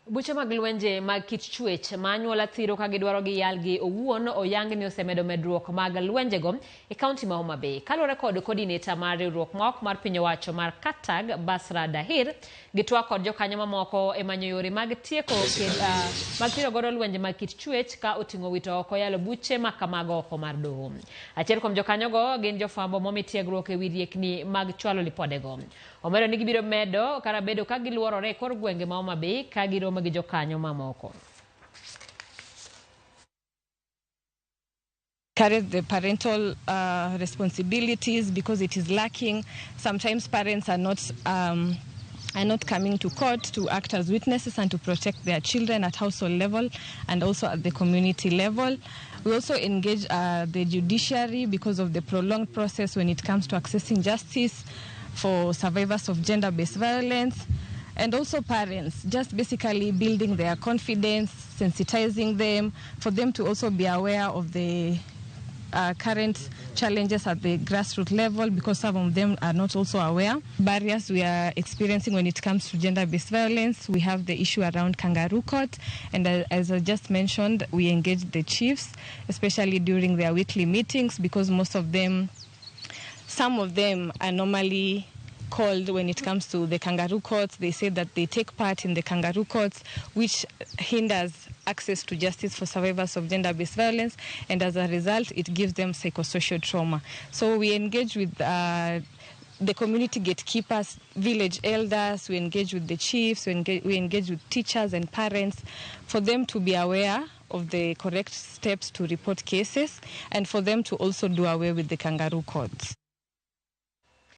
Buche mag lwenje mag kit chwech ma anyuola thiro ka gidwaro giyalgi owuon oyang ni osemedo medruok mag lwenjego e kaunti ma Homa Bay. Kaluwore kod coordinator mar riwruok ma ok mar piny owacho mar KATAG, Basra Dahir, gitwak kod jokanyo mamoko e manyo yore mag tieko mag thiro godo lwenje mag kit chwech ka oting'o wito oko yalo buche ma kamago oko mar doho. Achiel kuom jokanyogo gin jofwambo momi tiegruok e wi riekni mag chwalo lipodego. Omedo ni gibiro medo kara bedo ka giluorore e kor gwenge ma Homa Bay ka giromo gi jokanyo mamoko. Carry the parental responsibilities because it is lacking. Sometimes parents are not coming to court to act as witnesses and to protect their children at household level and also at the community level. We also engage the judiciary because of the prolonged process when it comes to accessing justice for survivors of gender-based violence, and also parents, just basically building their confidence, sensitizing them, for them to also be aware of the current challenges at the grassroots level, because some of them are not also aware. Barriers we are experiencing when it comes to gender-based violence, we have the issue around kangaroo court, and as I just mentioned, we engage the chiefs, especially during their weekly meetings, because most of them, some of them are normally called when it comes to the kangaroo courts. They say that they take part in the kangaroo courts, which hinders access to justice for survivors of gender-based violence, and as a result, it gives them psychosocial trauma. So we engage with the community gatekeepers, village elders, we engage with the chiefs, we engage with teachers and parents for them to be aware of the correct steps to report cases and for them to also do away with the kangaroo courts.